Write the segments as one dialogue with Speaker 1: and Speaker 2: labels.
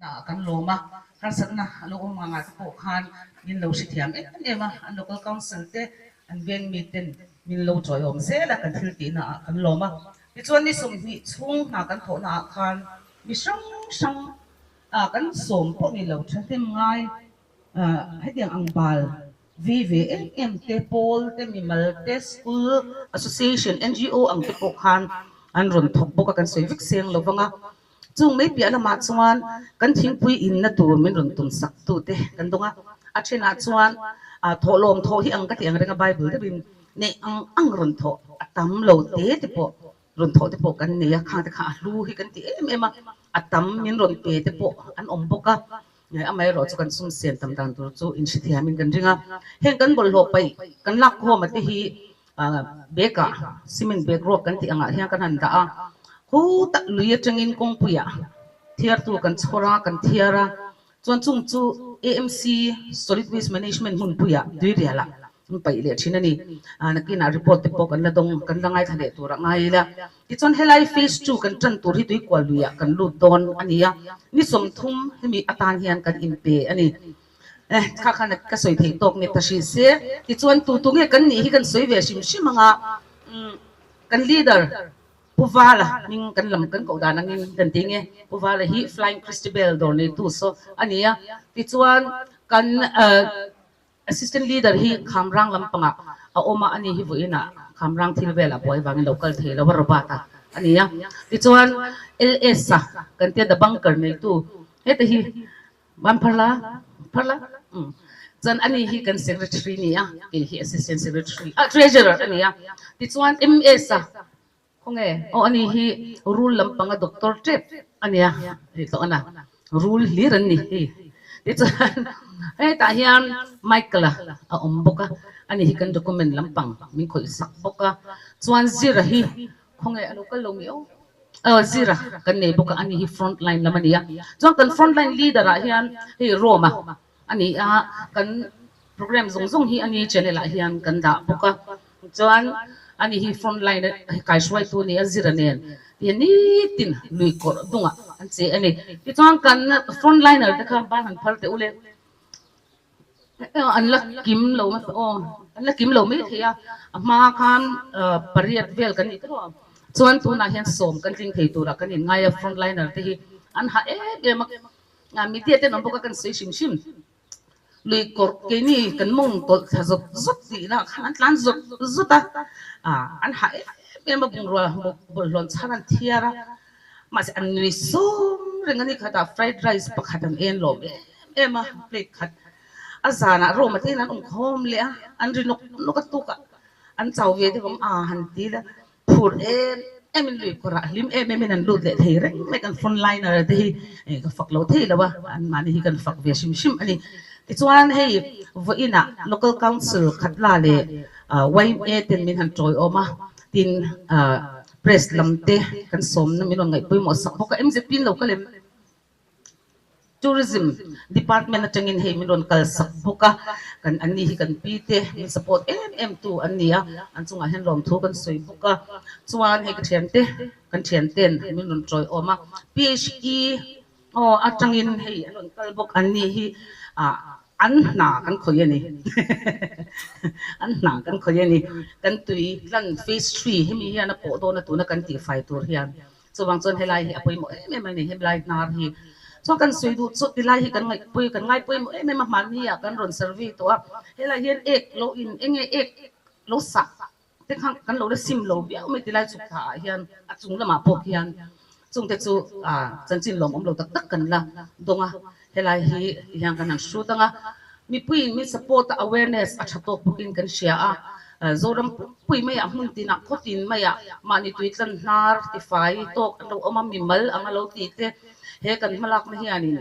Speaker 1: Ah kan lawm a, harsatna a lo awm ngang ah te pawh khan min lo hrethiam em em a, an local council te an veng mi ten min lo chawiawm zel a kan thil tihna ah kan lawm a. Tichuan ni 20 chhung hna kan thawhna ah khan mi hrang hrang ah kan sawm pawh ni lo thahnem ngai ah hetiang ang bal vei ve em em te pawl te mimal te school association NGO ang te pawh khan an rawn thawk bawk a kan sawi vek seng lo vang a. Chung mai piah lamah chuan kan thingpui inna tur min rawn tum sak tute kan dawng a, a thenah chuan thawhlawm thawh hi ang ka ti ang reng a Bible deuhin neih ang ang rawn thawh a tam lo te te pawh rawn thawh te pawh kan nei a, khang te kha a hlu hi kan ti em em a, a tam min rawn pe te pawh an awm bawk a, amaherawh chu kan sum siam tam dan tur chu inhrethiamin kan ring a, heng kan bawlhhlawh paih kan lak khawm a te hi Bag ah cement bag ruak kan tih angah hian kan han dah a, khutah lui atangin kawngpuiah thiartu kan chhawr a, kan thiar a, chuan chung chu AMC Solid Waste Management hmunpuiah tuirialah an paih leh thin a ni. Nakinah report te pawh kan la dawng, kan la ngaithla leh tur a ngai ila. Tichuan helai phase 2 kan tan tur hi tuikual luiah kan lut dawn a ni a, ni 30 hemi atan hian kan inpe a ni. Eh, kha khan ka sawi theih tawk nge ta hri se. Tichuan tu tu nge kan nih hi kan sawi ve hrim hrim ang a, umm kan leader Pu Vala hming kan lam kan koh dan angin kan ti nge, Pu Vala hi Flying Christabel dawr neitu saw a ni a. Tichuan kan assistant leader hi Khamrang lampangah a awm a, ani hi vawiinah Khamrang thil velah buai vangin lo kal thei lo a, Robert a a ni a. Tichuan LS a kan tia The Bunker neitu heta hi Van phar la, phar la. Umm. Chuan ani hi kan secretary ni a, kei hi assistant secretary, ah treasurer a ni a. Tichuan MS a, khawnge, aw ani hi rul lampanga doctor tep a nia, hei tawh ana, rul hlir an ni hei. Tichuan hetah hian Michael-a a awm bawk a, ani hi kan document lampang min khawih sak bawk a. Chuan Zira hi khawnge a lo kal lo mi aw. Aw zira kan nei bawk a, ani hi front line lam a ni a. Chuan kan front line leader ah hian hei Rome-a a ni a, kan program zawng zawng hi ani channel ah hian kan dah bawk a. Chuan ani hi front line a kaihruaitu a ni a, zira nen ti nitin lui kawrh dungah an che a ni. Tichuan kan front liner te kha ban han phar teh u le. An la kim lo aw an la kim lo mai thei a, a hma khan pariat vel kan nih tawh a, chuan tunah hian 10 kan tling thei turah kan inngai a, front liner te hi an ha em em a, media ten awm bawk a kan sawi hrim hrim, lui kawrh keini kan mawng tawlh thla zawt zawt tih lah khan an tlan zawt zawt a, an ha em em a bungrua bawlhhlawh chhar an thiar a, mahse an nui sawm reng a ni khatah fried rice pakhat an en lawm em em a plate khat a zanah room ah te hian an awm khawm leh a an ri nawk nawk a tuk a an chau ve deuh ang a han ti la phur em em in lui kawrah hlim em em in an lut leh thei reng mai kan front liner te hi eh ka fak lo thei lo a anmahni hi kan fak ve hrim hrim a ni tichuan hei vawiinah local council khatla leh yma ten min han tawiawm a tin ah press lam te kan sawmna min rawn ngaih pawimawh sak bawk a MZP in lo kal em? Tourism department atangin hei min rawn kal sak bawk a, kan an ni hi kan pi te min support em em tu an ni a, an chungah hian lawmthu kan sawi bawk a, chuan hei ka thiante kan thianten min rawn tawiawm a, PHE aw atangin hei an rawn kal bawk an ni hi ah an hna kan khawih a ni an hna kan khawih a ni, kan tui tlan phase 3 hemi hian a pawh dawn a tuna kan tihfai tur hian. Chuvang chuan helai hi a pawimawh em em a ni, helai hnar hi. Chuan kan sawi duh chu tilai hi kan ngaihpui, kan ngaipawimawh em em a, hmanni ah kan rawn survey tawh a, helai hian ek lo in eng nge ek lo sah te kha kan lo la sim lo viau mai tilai chhuk thla ah hian a chung lamah pawh khian chungte chu ah chanchin lawmawm lo tak tak kan la dawng a, helai hi ti hian kan han hrut ang a, mipuiin min support a awareness a tha tawk bawkin kan hria a, Zoram pui maiah hmun tinah khaw tin maiah mahni tui tlan hnar tifai tawk an lo awm a, mimal anga lo tih te he kan hmalakna hianin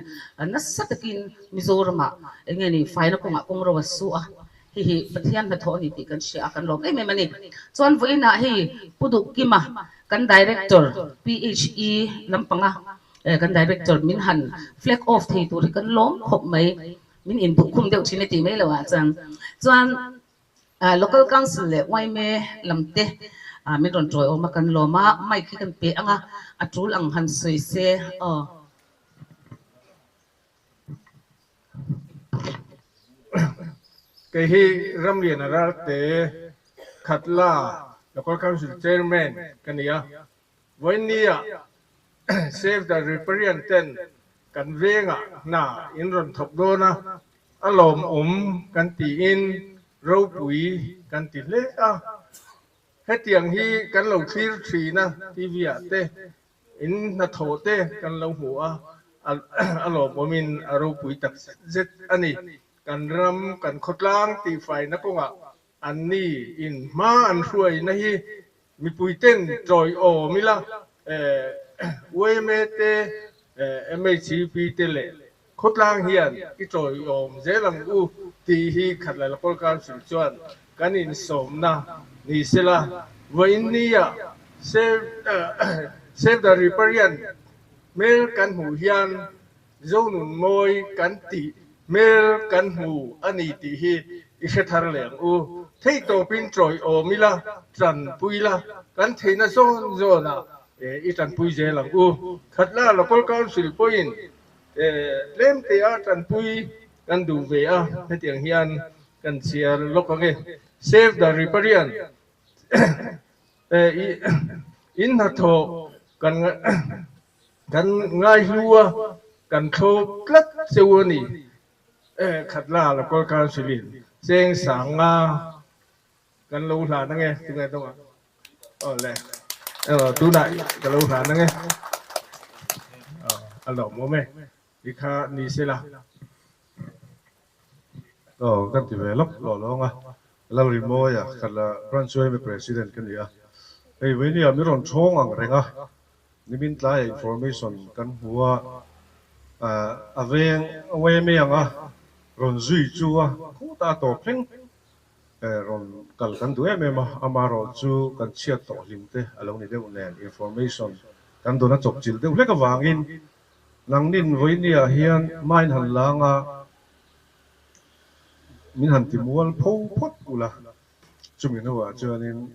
Speaker 1: nasa takin Mizoramah eng nge ni faina kawngah kawng ro a su a, hei hi Pathian hnathawh a ni tih kan hria a, kan lawm em em a ni. Chuan vawiinah hei Pu Duhkima kan Director PHE lampanga kan Director min han flag off thei tur hi kan lawm khawp mai, min induhkhum deuh thin e tih mai loah chuan chuan Local Council leh yma lam te min rawn tawiawm a kan lawm a, mic hi kan pe ang a, a tul ang han sawi se aw.
Speaker 2: Kei hi Ramliana Ralte Khatla Local Council Chairman ka ni a. Vawiinnia Save the Riparian ten kan vengah hna in rawn thawk dawn a, a lawmawm kan tiin ropui kan ti hle a. Hetiang hi kan lo thlir thin a, TV ah te In hnathawh te kan lo hmu a, a lawmawmin a ropui tak zet zet a ni. Kan ram, kan khawtlang tihfaina kawngah anni in hma an hruaina hi mipuiten tawiawm ila, yma te, MHEP te leh khawtlang hian i tawiawm zel ang u tih hi Khatla Local Council chuan Kan insawmna ni sela, vawiinnia Save the Riparian hmel kan hmuh hian Zonunmawi kan tih hmel kan hmu a ni tih hi i hre thar leh ang u. Theihtawpin tawiawm ila, tanpui ila, kan theihna zawn zawnah i tanpui zel ang u. Khatla Local Council pawhin tlemtea tanpui kan duh ve a, hetiang hian Kan chhiar lawk ang e. Save the Riparian in hnathawh kan kan ngaihlu a, kan thlawp tlat cheu a ni. Khatla Local Council in cheng sanga kan lo hlan ang e. Tunge dawngah? Aw le. Tunah ka lo hlan ang e. A lawmawm e. Tikha ni sela.
Speaker 3: Aw kan ti ve lawk lawh lawng a, Lalrimawia Khatla Branch yma President ka ni a, hei Vainia mi rawn thawng ang reng a, nimin tlaia information kan hmu a, a veng yma ang a rawn zui chu a khutah a tawp thleng rawn kal kan duh em em a, amaherawhchu kan chhiat tawh hlim te a lo ni deuh nen information kan dawn a chawpchilh deuh hlek avangin Nangnin vawinia hian main han lang a, min han ti mual pho phawt ula, chumi hnuah chuanin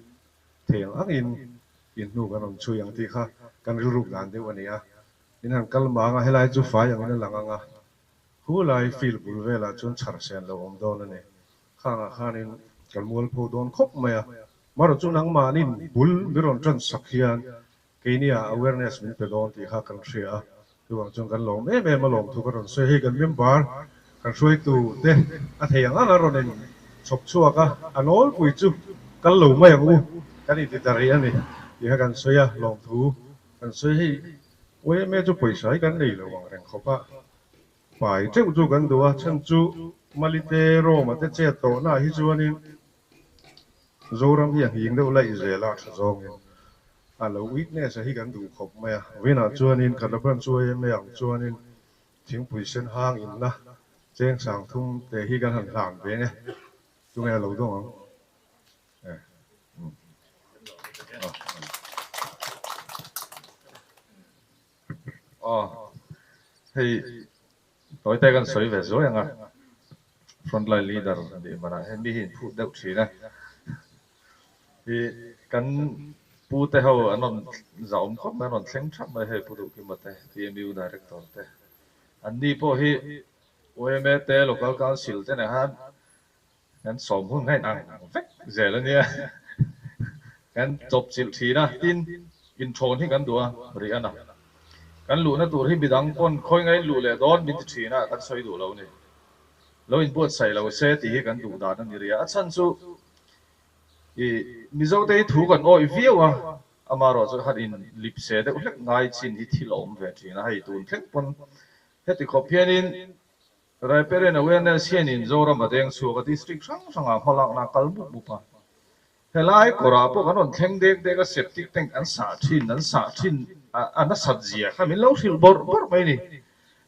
Speaker 3: thei ang angin in hnu kan rawn chhui ang tih kha kan rilruk dan deuh a ni a. Min han kal mang a, helai chu fai angin a lang ang a, khu lai field bul velah chuan chhar sen lo awm dawn a ni. Khangah khanin kan mual pho dawn khawp mai a, marawh chu nangmahnin bul mi rawn tan sak hian Keini ah awareness min pe dawn tih kha kan hria a, chuvang chuan kan lawm em em a lawm thu ka rawn sawi. Hei kan member kan hruaitu te a thei ang ang a rawn in chhawp chhuak a, a nawlpui chu kal lo mai ang u kan inti ta rih a ni tih kha kan sawi a, lawm thu kan sawi. Hei yma chu pawisa hi kan nei lo ang reng khawp a, pai teuh chu kan duh a, chhan chu Malite Rome-a te chet tawhna ah hi chuanin Zoram hi a nghing deuh laih zel a, tha zawngin a lo weakness a hi kan duh khawp mai a. Vawiinah chuanin Khatla Branch yma ang chuanin thingpui sen hang inna cheng sang thum te hi kan han hlan ve nge. Tunge a lo dawng ang? Eh. Umm.
Speaker 4: Aw. Hei Tawite kan sawi ve zuai ang a, frontline leader nih manah hian mi hi in phut deuh thin a. Hi kan pu te ho an rawn zahawm khawp mai, an rawn thleng thap mai hei Pu Duhkima te, PMU Director te. Anni pawh hi yma te, Local Council te nen khan kan sawm hun kha in ang vek zel a nia. Kan chawp chilh thin a, tin inthawn hi kan duh a, rih a na. Kan luhna tur hi midang pawn khawi ngain luh leh dawn min ti thin a, kan sawi duh lo a ni. Lo inbuatsaih lo se tih hi kan duh dan a ni rih a, a chhan chu i Mizote hi thu kan awih viau a, amaherawhchu han in lipse deuh hlek ngai chin hi thil a awm ve thin a, hei tun thleng pawn heti khawp hianin Riparian Awareness hianin Zoram a deng chhuak a, district hrang hrangah hmalakna a kal mup mup a. Helai kawrah pawh kan rawn thleng dek dek a, septic tank an sah thin, an sah thin a nasat zia kha min lo hrilh bawrh bawrh mai a ni.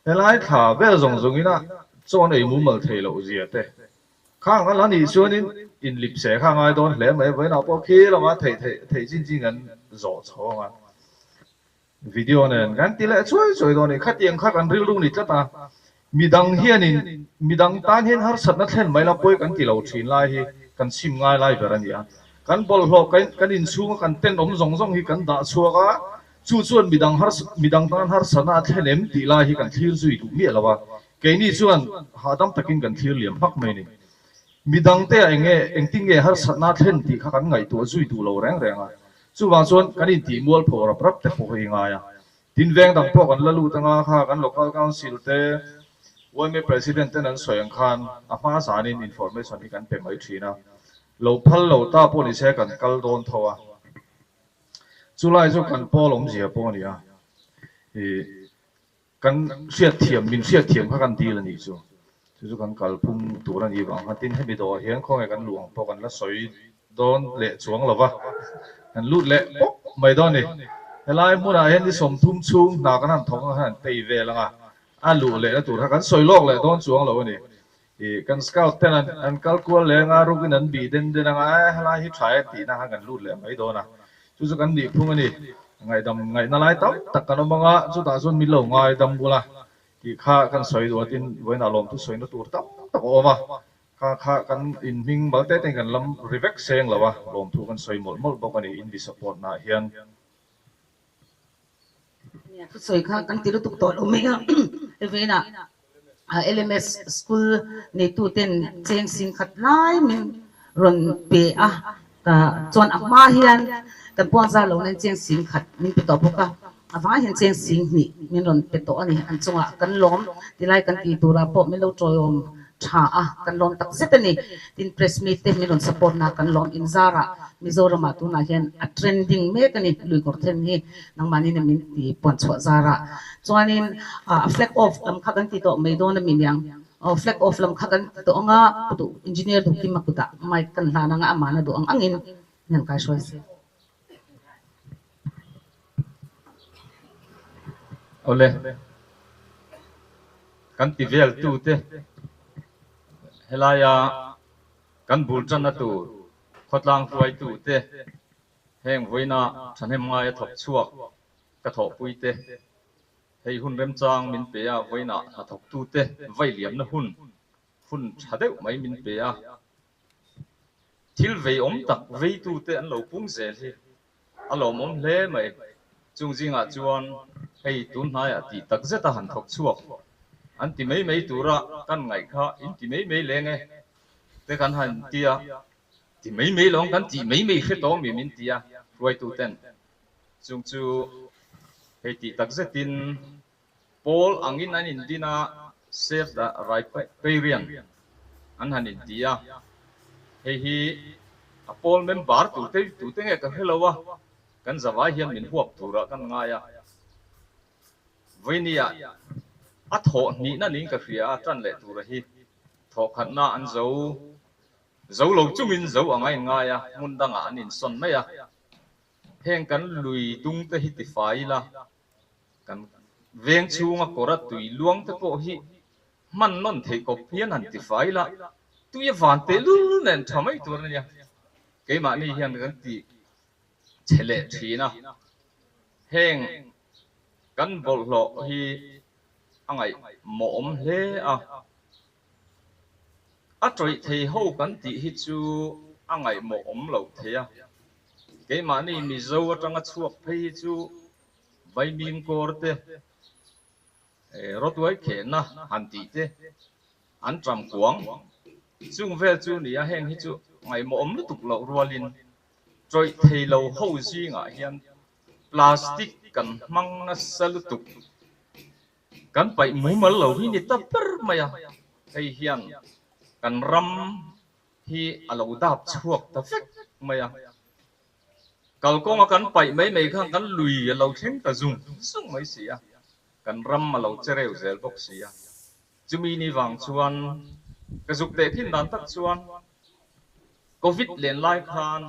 Speaker 4: Helai thla vel zawng zawngin a chaw an ei mumal thei loh zia te khang a la nih chuanin inlipse kha a ngai dawn hle mai. Vawiinah pawh khi lamah theih theih theih chin chin kan zawh chho ang a. Video nen kan ti leh chuai chuai dawn a ni. Khatiang kha kan rilru ni tlat a, midang hianin midang tan hian harsatna thlen mai la pawi kan ti lo thin lai hi kan chim ngai lai ber a ni a. Kan bawlhhlawh kan inchhunga kan tenawm zawng zawng hi kan dah chhuak a, chu chuan midang midang tan harsatna a thlen em tih lai hi kan thlir zui duh miah lo a, keini chuan hahdam takin kan thlir liam hmak mai a ni. Midangte ah eng nge, engtin nge harsatna thlen tih kha kan ngaihtuah zui duh lo reng reng a. Chuvang chuan kan intih mualpho rap rap te pawh hi ngai a. Tin veng dang pawh kan la lut anga kha kan Local Council te, yma President ten an sawi ang khan a hma zanin information hi kan pe mai thin a. Lo phal lo ta pawh ni se kan kal dawn tho a. Chulai chu kan pawl awmzia pawh a ni a. Ih. Kan hriatthiam, min hriatthiam kha kan dil a nih chu. Chu chu kan kalphung tur a nih vang khan tin hemi dawr hian khawnge kan luh ang pawh kan la sawi dawn leh chuang lo va, kan lut leh pawp mai dawn a ni. Helai hmunah hian ni 30 chhung hna kan han thawk ang khan han tei vel ang a, a luh lehna tur kha kan sawi lawk leh dawn chuang lo a ni. Ih, kan scout ten an an kal kual leng a, rukin an bih den den ang a, e helai hi tha e tihna khan kan lut leh mai dawn a. Chu chu kan nihphung a ni. Ngaihdam ngaihna lai tam tak kan awm ang a, chutah chuan min lo ngaidam bul a tih kha kan sawi duh a, tin vawiinah lawmthu sawina tur tam tak a awm a, kha kha kan inhming mal te tein kan lam ri vek seng lo a, lawmthu kan sawi mawlh mawlh bawk a ni in support naah hian.
Speaker 1: Nia, thusawi kha kan ti lutuk tawh lo mai a, vawiinah LMS school neitu ten cheng sing khat lai min rawn pe a, ka chuan a hma hian kan puang zar lo nen cheng sing khat min pe tawh bawk a, a vangah hian cheng sing hnih min rawn pe tawh a ni, an chungah kan lawm tilai kan tih turah pawh min lo tawiawm tha a, kan lawm tak zet a ni, tin press meet te min rawn support na kan lawm inzarah Mizoramah tunah hian a trending mek a ni, lui kawr then hi nangmahni nen min ti puan chhuah zarah chuanin a flag off lam kha kan ti tawh mai dawn a mi niang aw flag off lam kha kan ti tawh ang a duh engineer duh kim a kutah mic kan hlan ang a amahna duh ang angin hian kai hruai se.
Speaker 4: Awle kan ti vel tu te helaia kan bul tanna tur khawtlang hruaitu te Heng vawiina thahnem ngaia thawk chhuak ka thawhpui te, hei hun remchang min pe a, vawiina hnathawktu te vailiamna hun, hun tha deuh mai min pe a, thil veiawm tak veitu te an lo pung zel hi a lawmawm hle mai. Chung zingah chuan hei tun hnaiah tih tak zeta han thawk chhuak an ti mai mai tura kan ngaih kha in ti mai mai leng e te kan han ti a. Ti mai mai lawng kan tih mai mai hre tawh mi min ti a, hruaitu ten chung chu hei tih tak zetin pawl angin an indin a, Save the Riparian an han inti a, hei hi a pawl member tute tute nge ka hre lo a, kan zavai hian min huap turah kan ngai a, Vawinia a thawh hnihna niin ka hria a, tan leh tura hi thawhkhatna an zo. Zo lo chungin zo ang a inngai a, hmun dangah an insawn mai a. Heng kan lui dung te hi tifai ila, kan veng chhunga kawra tui luang te pawh hi hman nawn theih kawp hian han tifai ila, tui a van tehlul nen tha mai tur a nia. Keimahni hian kan ti chhe leh thin a, heng kan bawlhhlawh hi a ngaihmawhawm hle a. A tawih thei ho kan tih hi chu a ngaihmawh awm loh thei a, keimahni Mizo atanga chhuak phei hi chu Vaimim kawr te, rawtuai khehna han tih te an ṭam kuang. Chung vel chu ni a, heng hi chu ngaihmawh awm lutuk loh rualin tawih thei lo ho zingah hian plastic kan hmang nasa lutuk. Kan paih mumal lo hi ni ta ber mai a, hei hian kan ram hi a lo dap chhuak ta vek mai a. Kalkawnga kan paih mai mai khan kan lui a lo thleng ta zung zung mai si a, kan ram a lo che reu zel bawk si a. Chumi ni vang chuan ka zuk teh thin dan tak chuan Covid len lai khan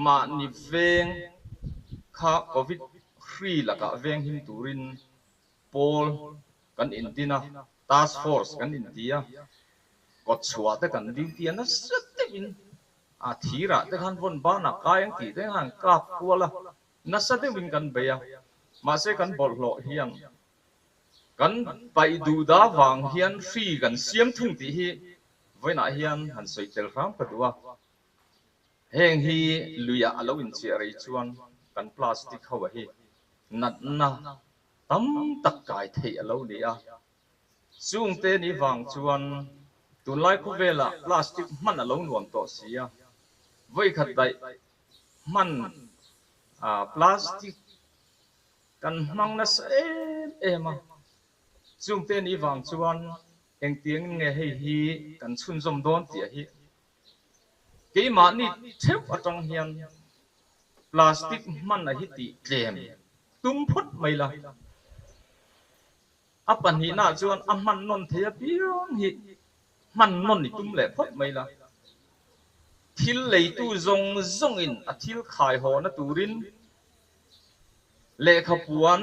Speaker 4: mahni veng kha Covid hri lakah veng him turin pawl kan intin a, task force kan inti a, kawtchhuah te kan duty a nasa deuhin a thirah te khan vawn banah kai ang tih te khan kap kual a, nasa deuhin kan bei a, mahse kan bawlhhlawh hian kan paih duh da vang hian hri kan siam thung tih hi vawiinah hian han sawi tel hram ka duh a. Heng hi luiah a lo inchiah rei chuan kan plastic ho a hi natna tam tak kai theih a lo ni a. Chungte ni vang chuan Tunlai khawvelah plastic hman a lo nuam tawh si a, vawikhat daih hman plastic kan hmang nasa em em a, chungte ni vang chuan engtiangin nge hei hi kan chhunzawm dawn tih a hi keimahni theuh atang hian plastic hman a hi tih tlem tum phawt mai la. A pahnihnaah chuan a hman nawn thei apiang hi hman nawn i tum leh phawt mai la. Thil leitu zawng zawngin a thil khai hawna turin lehkha puan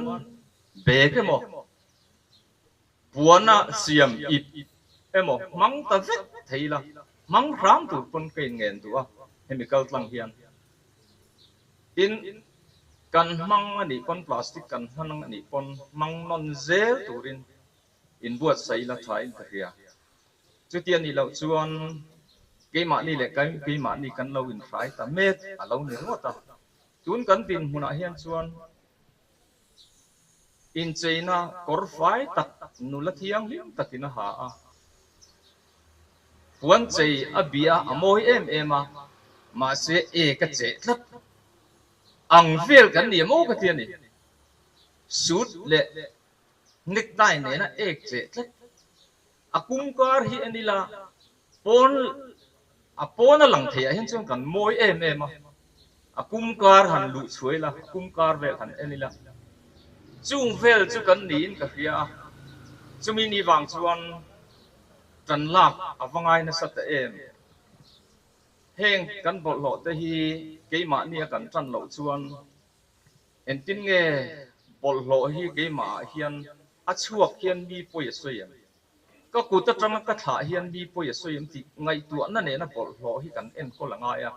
Speaker 4: bag emaw, puana siam ip emaw hmang ta vek thei la, hmang hram tur pawn ka inngen duh a hemi kaltlang hian. Tin, kan hmang a nih pawn plastic kan hman a nih pawn hmang nawn zel turin inbuatsaih la tha in ka hria. Chuti a nih loh chuan keimahni leh keimahni kan lo inhrai ta mek a lo ni ringawt a. Tun kan dinhmunah hian chuan incheina kawr fai tak nula thianghlim takin a ha a. Puan chei a bia a mawi em em a, mahse e ka cheh tlat ang vel kan ni maw ka ti a ni. Suit leh necktie nena ek cheh tlat a kungkar hi en ila pawn a pawn a lang theiah hian chuan kan mawi em em a, a kumkar han luh chhuai la, a kumkar vel han en ila chung vel chu kan niin ka hria a, chumi ni vang chuan tan lak a va ngai nasa ta em. Heng kan bawlhhlawh te hi keimahnia kan tan loh chuan engtin nge bawlhhlawh hi keimahah hian a chhuak hian mi pawi a sawi em? Ka kut atanga ka thlah hian mi pawi a sawi em tih ngaihtuahna nena bawlhhlawh hi kan enkawl a ngai a.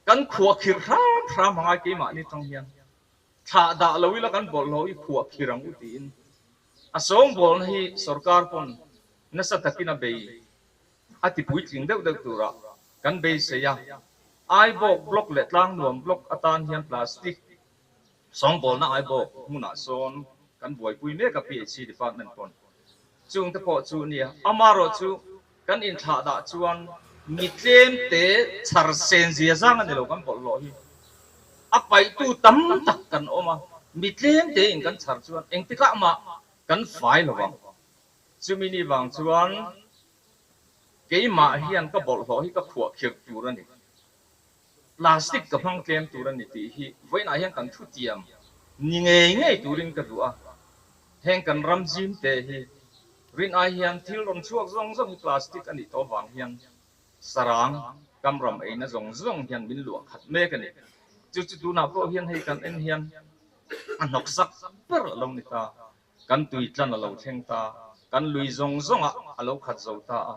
Speaker 4: Kan khuahkhirh hram hram a ngai keimahni tang hian. Thlah dah lo ila kan bawlhhlawh hi khuahkhirh ang u tiin a sawngbawlna hi sorkar pawn nasa takin a bei a ti puitling deuh deuh turah kan beisei a. Aibawk block leh Tlangnuam block atan hian plastic Sawngbawlna Aibawk hmunah sawn kan buaipui mek a PHC department pawn chungte pawh chu nia. Amarawh chu kan inthlah dah chuan mi tlem te chhar sen zia zang a ni lo kan bawlhhlawh hi. A paihtu tam tak kan awm a, mi tlem te in kan chhar chuan engtikah mah kan fai lo vang. Chumi ni vang chuan keimah hian ka bawlhhlawh hi ka khuah khirh tur a ni. Plastic ka hmang tlem tur a ni tih hi vawiinah hian kan thutiam ni ngei ngei turin ka duh a. Heng kan ram zim te hi rin ai hian thil rawn chhuak zawng zawng hi plastic a nih tawh vang hian sarang kam ram eina zawng zawng hian min luah khat mek a ni. Chu chu tunah pawh hian hei kan en hian a hnawk sak ber a lo ni ta. Kan tui tlan a lo thleng ta, kan lui zawng zawngah a lo khat zo ta a.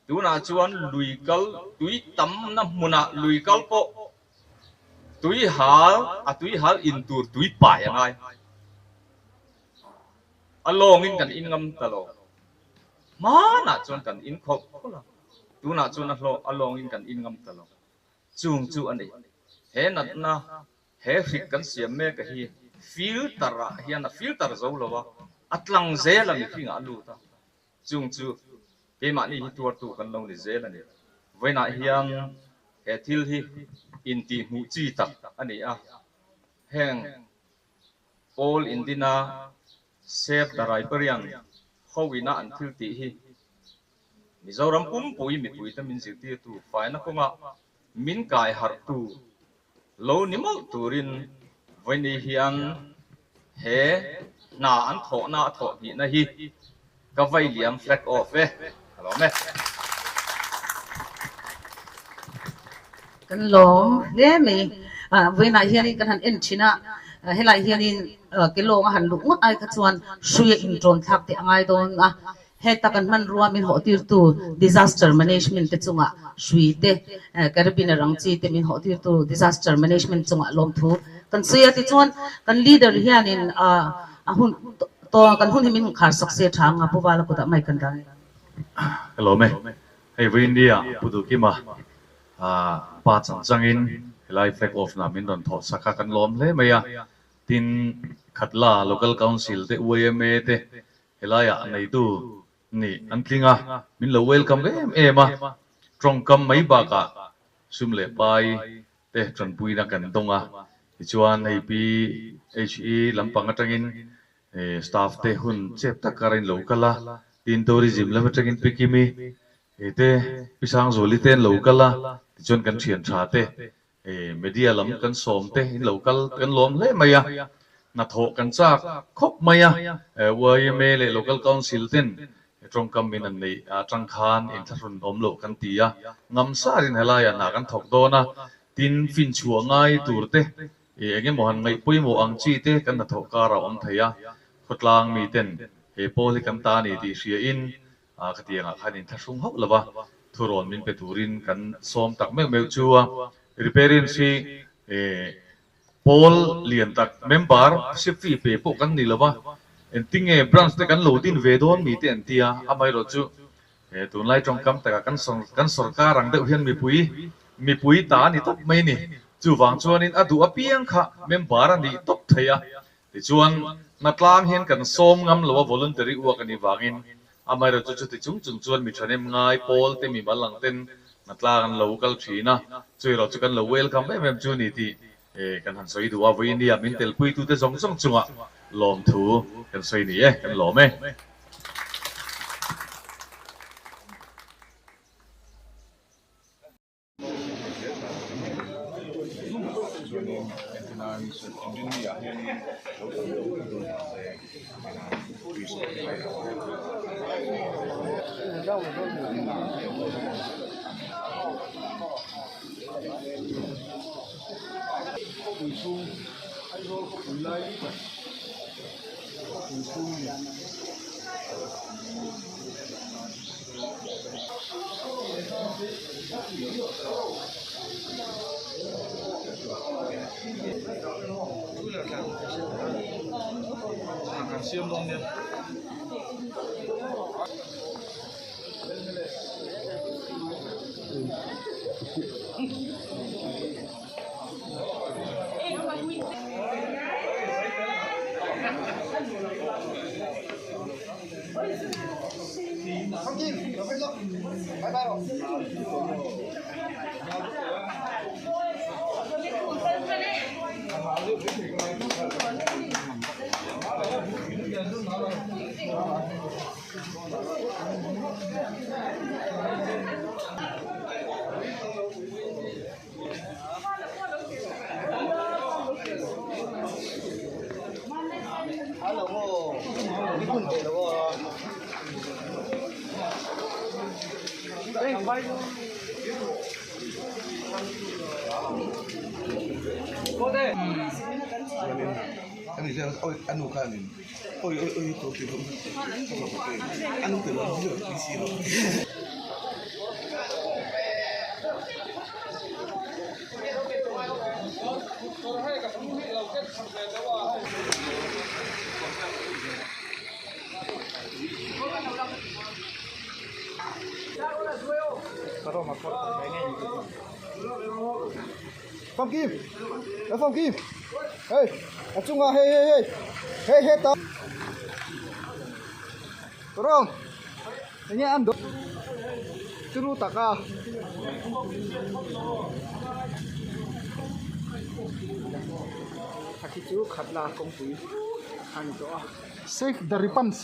Speaker 4: Tunah chuan lui kal tui tamna hmunah lui kal pawh tui hal a tui hal in tur tui pai a ngai. A lawngin kan in ngam ta lo. Hmanah chuan kan in khawp khawlh a, tunah chuan a hlawh a lawngin kan in ngam ta lo. Chung chu a ni. He natna He hrik kan siam mek a hi filter ah hian a filter zo lo a, a tlang zel a mihring ah a lut a, chung chu keimahni hi tuartu kan lo ni zel a ni. Vawiinah hian he thil hi intihhmuh chi tak a ni a, heng Paul Indina Save the Riparian ho ina an thil tih hi Mizoram pumpui mipuite min zirtirtu faina kawnga min kai harhtu lo ni mawlh turin vawiini hian he hna an thawhna a thawh hnihna hi ka vai liam flag off e. Ka lawm e.
Speaker 1: Kan lawm hle mai. Vawiinah hianin kan han en thin a, helai hianin kelawng a han luh ngawt ai kha chuan hrui a inṭawn thlak teh a ngai dawn a. Heta kan hmanrua min hawhtirtu Disaster Management te chungah hrui te, Carabiner ang chi te min hawhtirtu Disaster Management chungah lawmthu kan sawi a. Tichuan kan leader hianin a hun tawng kan hun hi min khar sak se tha anga Pu Vala kutah mic kan dah e.
Speaker 5: Ka lawm e. Hei Vawiindia Pu Duhkima pa changchangin helai flag off na min rawn thawh sak a kan lawm hle mai a. Tin, Khatla Local Council te, YMA te Helaiah neitu Nih an tling a, min lo welcome em em a, tawngkam mai bakah sum leh pai te tanpuina kan dawng a, tichuan hei PHE lampang atangin staff te hun chep tak karin lo kal a, tin tourism lam atangin Pi Kimi te Pi Sangzuali te an lo kal a, tichuan kan thian tha te media lam kan sawm te in lo kal kan lawm hle mai a, hnathawh kan chak khawp mai a, yma leh local council ten tawngkam min an neih atang khan inthlahrun awm loh kan ti a, ngam sarin helaiah hna kan thawk dawn a, tin finchhuah ngai tur te eng emaw han ngaih pawimawh ang chi te kan hnathawh karah awm thei a, khawtlang miten he pawl hi kan ta a ni tih hriain Khatiangah khan inthlahrung hauh lova thurawn min pe turin kan sawm tak meuh meuh chu a. Repairing hi pawl lian tak member safety pe pawh kan ni lova, engtinge branch te kan lo din ve dawn mi te an ti a, amaherawhchu tunlai tawngkam takah kan sorkar ang deuh hian mipui mipui ta a ni tawp mai a ni. Chuvang chuanin a duh apiang kha member a nih tawp thei a, Tichuan, hnatlang hian kan sawm ngam lo a voluntary work a nih vangin amaherawhchu chuti chung chung chuan mi thahnem ngai pawl te mi mal ang ten hnatlang an lo kal thin a, chu erawh chu kan lo welcome em em chu ni tih kan han sawi duh a, vawiin nia min telpuitute zawng zawng chungah lawmthu kan sawi ni e, kan lawm e.
Speaker 6: Famkim Famkim hei a chungah hei hei hei hei hetah rawng enge an dawh turu taka. Khi chu khatla kawngpui a ni tawh a save the ripans